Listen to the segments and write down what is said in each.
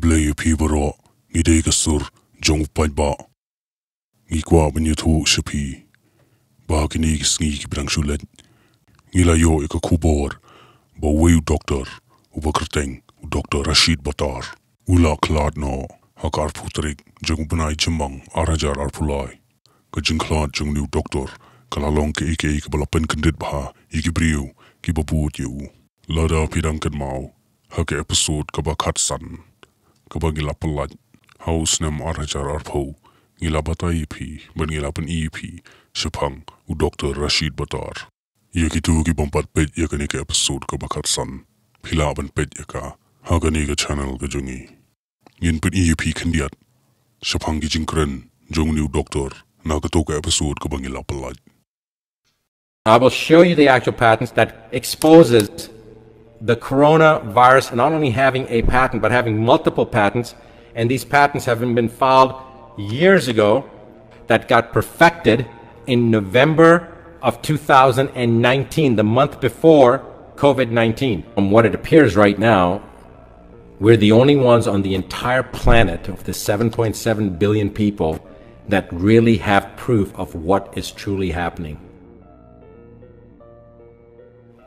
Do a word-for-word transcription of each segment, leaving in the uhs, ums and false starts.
Khublei ïa phi baroh, ngi dei ka sur jong u paidbah. Ngi kwah ban ïathuh sha phi ba ha kine ki sngi kiba dang shu leit, ngi la ïoh ïa ka khubor ba uwei u doktor uba kyrteng u Doktor Rashid Battar u la khlad noh ha ka arphew tarik jong u bnai Jymmang ar hajar arphew lai. Ka jingkhlad jong une u doktor ka la long kaei kaei kaba la pynkyndit bha ïa ki briew kiba bud ïa u. Lada phi dang kynmaw, ha ka episode kaba khatsan kaba ngi la pyllait ha u snem ar hajar arphew, ngi la batai ïa phi bad ngi la pyni ïa phi shaphang u Doktor Rashid Battar. Ïa kito ki bym pat peit ïa kane ka episode kaba khatsan, phi lah ban peit ïa ka ha kane ka channel ka jong ngi. Ngin pyni ïa phi khyndiat shaphang ki jingkren jong une u doktor na kato ka episode kaba ngi la pyllait. I will show you the actual patents that exposes the coronavirus, not only having a patent, but having multiple patents. And these patents have been filed years ago that got perfected in November of two thousand nineteen, the month before COVID nineteen. From what it appears right now, we're the only ones on the entire planet of the seven point seven billion people that really have proof of what is truly happening.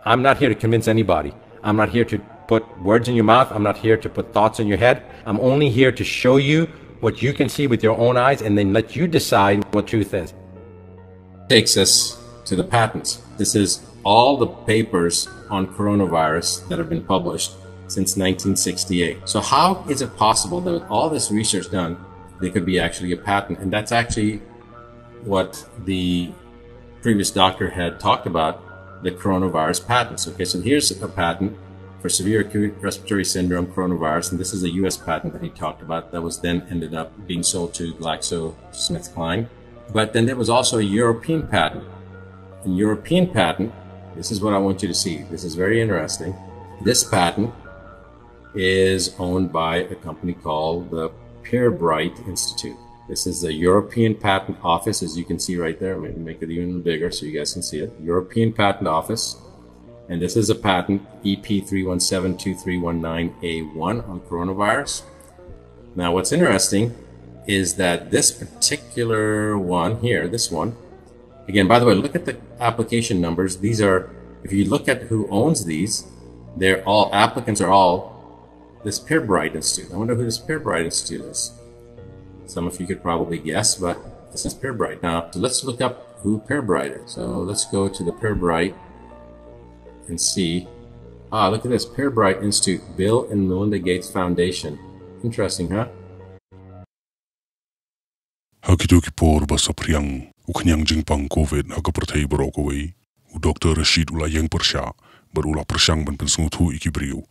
I'm not here to convince anybody. I'm not here to put words in your mouth. I'm not here to put thoughts in your head. I'm only here to show you what you can see with your own eyes and then let you decide what truth is. Takes us to the patents. This is all the papers on coronavirus that have been published since nineteen sixty-eight. So how is it possible that with all this research done, there could be actually a patent? And that's actually what the previous doctor had talked about, the coronavirus patents. Okay, so here's a patent for severe acute respiratory syndrome coronavirus, and this is a U S patent that he talked about that was then ended up being sold to GlaxoSmithKline. But then there was also a European patent. A European patent, this is what I want you to see. This is very interesting. This patent is owned by a company called the Pirbright Institute. This is the European Patent Office, as you can see right there. I'm going to make it even bigger so you guys can see it. European Patent Office. And this is a patent E P three one seven two three one nine A one on coronavirus. Now, what's interesting is that this particular one here, this one, again, by the way, look at the application numbers. These are, if you look at who owns these, they're all, applicants are all this Pirbright Institute. I wonder who this Pirbright Institute is. Some of you could probably guess, but this is Pirbright. Now, so let's look up who Pirbright is. So let's go to the Pirbright and see. Ah, look at this, Pirbright Institute, Bill and Melinda Gates Foundation. Interesting, huh? Ha kito ki por ba saphriang u khñiang jingpang COVID ha ka pyrthei baroh kawei, u Doktor Rashid u la ïeng pyrshah bad u la pyrshang ban pynsngewthuh ïa ki briew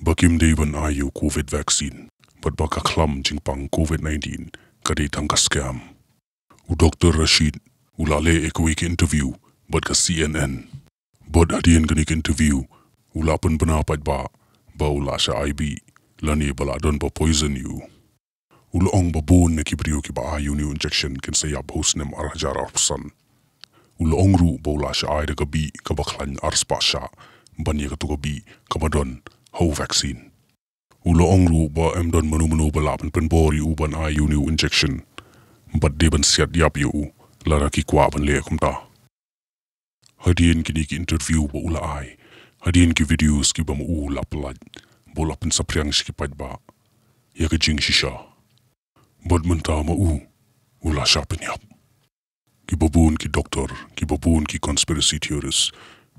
ba kim dei ban ai ïa u COVID vaccine bad ba ka khlam jingpang COVID nineteen ka dei tang ka scam. U Doktor Rashid u la leh ïa kawei ka interview bad ka C N N. Bad hadien kane ka interview u la pynbna paidbah ba u la shah ai bih lane ba la don ba poison ïa u. U la ong ba bun na ki briew kiba ai ïa une u injection kin sa ïap ha u snem ar hajar arphew san. U la ong ruh ba u la shah ai da ka bih kaba khlaiñ arspah shah ban ïa kato ka bih kaba don ha u vaccine. U la ong ruh ba ym don mano mano ba lah ban pynbor ïa u ban ai ïa une u injection bad dei ban siat ïap ïa u lada ki kwah ban leh kumta. Hadien kine ki interview ba u la ai, hadien ki videos kiba ma u la pyllait, ba u la pynsaphriang sha ki paidbah ïa ka jingshisha. Bad mynta ma u u la shah pynïap. Kiba bun ki doktor, kiba bun ki conspiracy theorists,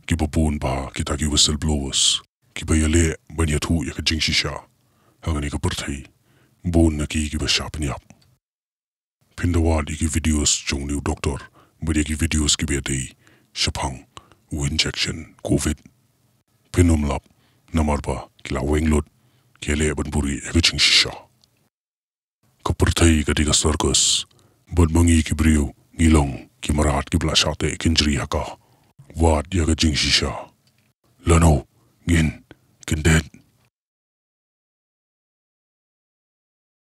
kiba bun ba kita ki whistleblowers kiba ïaleh ban ïathuh ïa ka jingshisha ha kane ka pyrthei, bun na ki kiba shah pynïap. Phin da wad ïa ki videos jong une u doktor bad ïa ki videos kiba ïadei shaphang u injection COVID. Phin ym lap namar ba ki la weng lut, ki ïaleh ban buhrieh ïa ka jingshisha. Ka pyrthei ka dei ka circus bad ma ngi ki briew ngi long ki mrad kiba la shah teh kynjri ha ka. Wad ïa ka jingshisha. Lano ngin kyndit